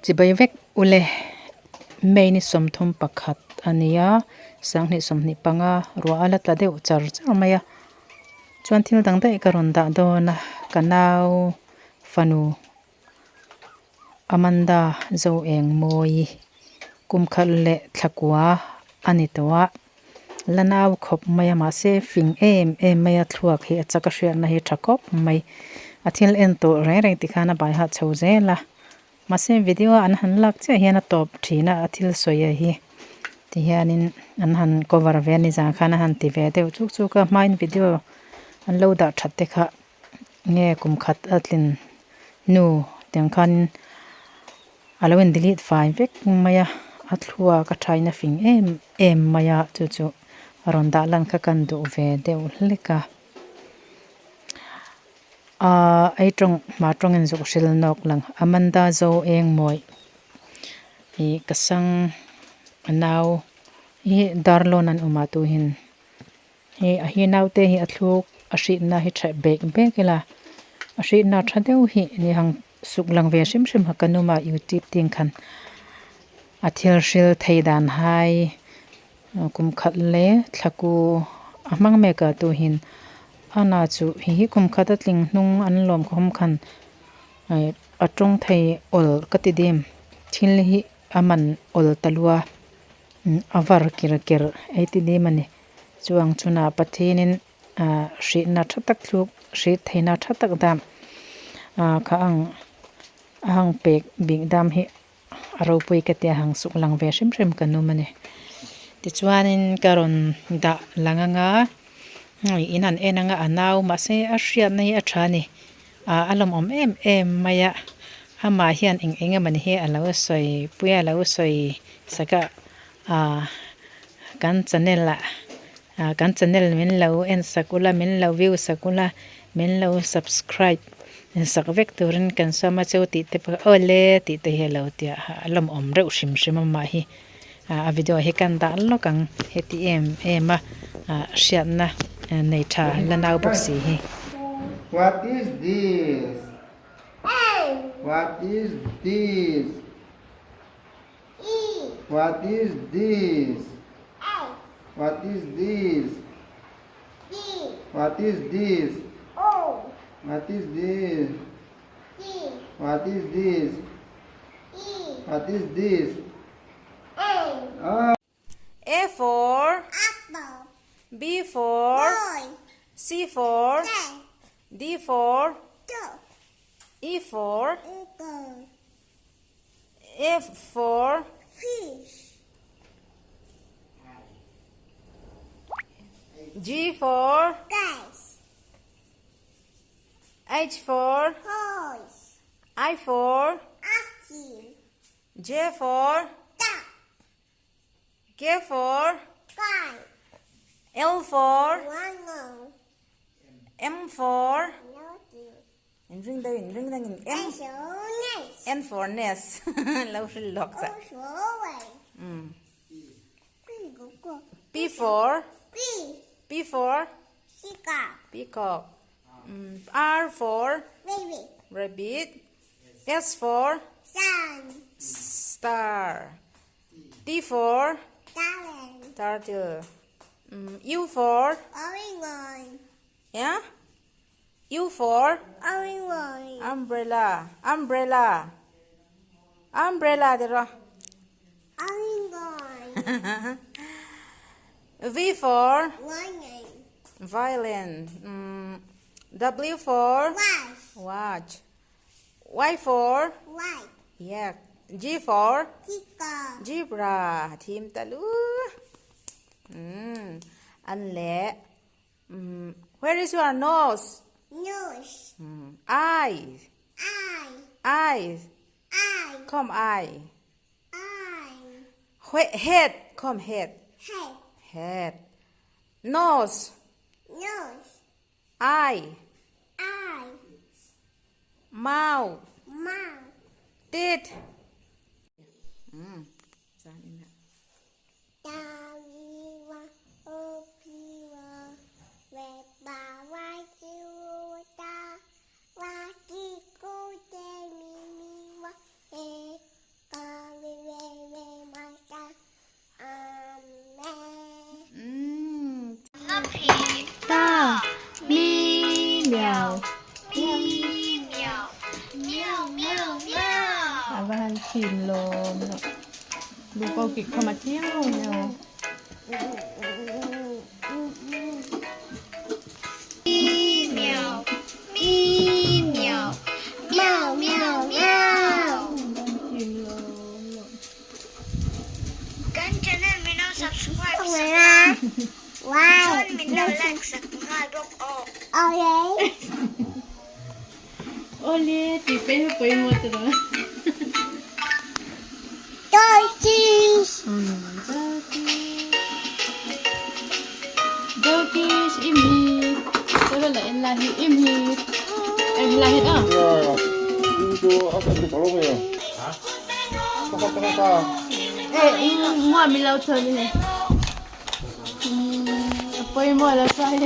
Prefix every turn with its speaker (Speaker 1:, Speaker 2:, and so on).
Speaker 1: Chibai vek ule May ni 31 a ni a, 2025 ruah a la tla deuh char char mai a, chuan thil dang daih ka rawn dah dawn a, ka nau fanu Amanda Zoengmawi kum khat leh thla kua a ni tawh a, la nau khawp mai a mahse fing em em mai a thluak hi a chak a hriatna hi tha khawp mai, a thil en tawh reng reng tikhan a bai hah chho zel a. Mahse video a an han lak chiah hian a tawp thin a, a thil sawi a hi ti hianin an han cover ve a ni zan khan a han ti ve deuh chuk chuk a hmain video an lo dah that te kha nge kum khat a tlin hnu tiang khan a lo in delete fai vek mai a, a thluak a thain a fing em em mai a chu chu a rawn dah lan kha kan duh ve deuh hlek a. Ahh ei tawng hma tawngin zuk hril nawk lang Amanda zo eng mawi ih ka sang a nau hi darlawn an awm ah tuhin hei a hi naute hi a thluk a hritna hi tha bek bek ila a hritna tha deuh hi ni ang suk lang ve hrim hrim a ka numa youtube ting khan a thil hril thei dan hai Kum khat leh thla ku a hmang mek a tuhin a na chu hei hi kum khat a tling hnung an lawm khawm khan eh a tawng thei awl ka ti dim thil hi a man awl ta lua a var ker ker ei ti dim a ni chuang chunah Pathianin ah hrihna tha tak thluk hrih theihna tha tak dam ah kha ang a hang pek bik dam hi. A ropui ka tia hang suk lang ve hrim hrim ka num a ni. Tichuanin ka rawn dah lang anga hei in han en anga a nau mahse a hriatna hi a tha a ni. Ah a lawmawm em em mai a, amah hian eng eng emawni hi a lo sawi pui a lo sawi sak a ah kan channel ah ah kan channel min lo en sak ula min lo view sak ula min lo subscribe sak vek turin kan sawm a chu tih te pawh awle tih te hi a lo tia a lawmawm reuh hrim hrim a mah hi ah a video hi kan dah lawk ang heti em em a ah hriatna nei tha la nau bawk si hi.
Speaker 2: What is this? What is this? What is this? What is this? What is this? What is this? What is this? What is this?
Speaker 1: A for
Speaker 3: Apple.
Speaker 1: B for
Speaker 3: Boy.
Speaker 1: C for
Speaker 3: Cat.
Speaker 1: D for
Speaker 3: Dog.
Speaker 1: E for
Speaker 3: Eagle.
Speaker 1: F for
Speaker 3: Fish.
Speaker 1: G for
Speaker 3: Guys.
Speaker 1: H for
Speaker 3: Horse.
Speaker 1: I for
Speaker 3: Apple.
Speaker 1: J for
Speaker 3: Duck.
Speaker 1: K for
Speaker 3: Kite.
Speaker 1: L for
Speaker 3: Mango.
Speaker 1: M for
Speaker 3: Nothing.
Speaker 1: In ring deuh in ring dang in M
Speaker 3: N
Speaker 1: N for nest lo hril lawk ta. P for
Speaker 3: P
Speaker 1: P for
Speaker 3: Peacock.
Speaker 1: Peacock. R for
Speaker 3: Rabbit.
Speaker 1: Rabbit. S for
Speaker 3: Sun.
Speaker 1: Star. T for
Speaker 3: Turtle.
Speaker 1: Turtle. U for
Speaker 3: Orange.
Speaker 1: Yeah? U for
Speaker 3: Orange.
Speaker 1: Umbrella. Umbrella. Umbrella tiraw.
Speaker 3: Orange.
Speaker 1: V for
Speaker 3: Violin.
Speaker 1: Violin. W for
Speaker 3: Watch.
Speaker 1: Watch. Y for
Speaker 3: White.
Speaker 1: Yeah. G for
Speaker 3: Peacock.
Speaker 1: Zebra. Thim talu. An le. Where is your nose?
Speaker 3: Nose.
Speaker 1: Eyes.
Speaker 3: Eye.
Speaker 1: Eyes.
Speaker 3: Eye.
Speaker 1: Come eye.
Speaker 3: Eye.
Speaker 1: Head. Come head.
Speaker 3: Head.
Speaker 1: Head. Nose.
Speaker 3: Nose.
Speaker 1: Eye.
Speaker 3: Eye.
Speaker 1: Mouth.
Speaker 3: Mouth.
Speaker 1: Teeth.
Speaker 3: W O P W Y Q R Y T U V M Y A
Speaker 4: han chim lawm lo lu ko kik kha ma chiang lo neo.
Speaker 3: Meow, meow, meow, meow, meow.
Speaker 4: Chim lawm lo.
Speaker 5: Kan channel min lo subscribe sak
Speaker 3: Wow.
Speaker 5: chuan min lo like sak nghal bawk aw.
Speaker 3: Okay.
Speaker 4: Ole ti pe he pawimawh ta lo.
Speaker 3: Turkish.
Speaker 4: Turkish im hi. Tôi là em là hi im hi. Em là hết à? Ê, mua mi lâu thôi đi. Pawimawh la sai.